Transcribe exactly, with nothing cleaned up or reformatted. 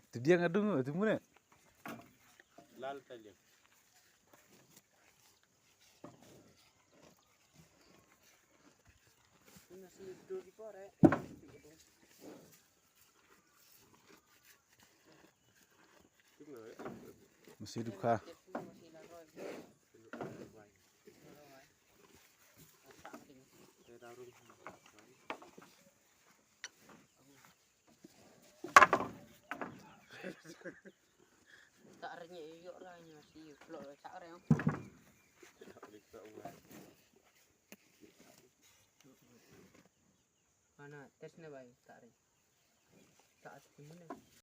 Te dia nga dung tu mune. Lal ta liang. Masih dukha. Tak renyek yuk lah nya si plok cak reng. Mana tes ne bai tak reng. Tak tes ne.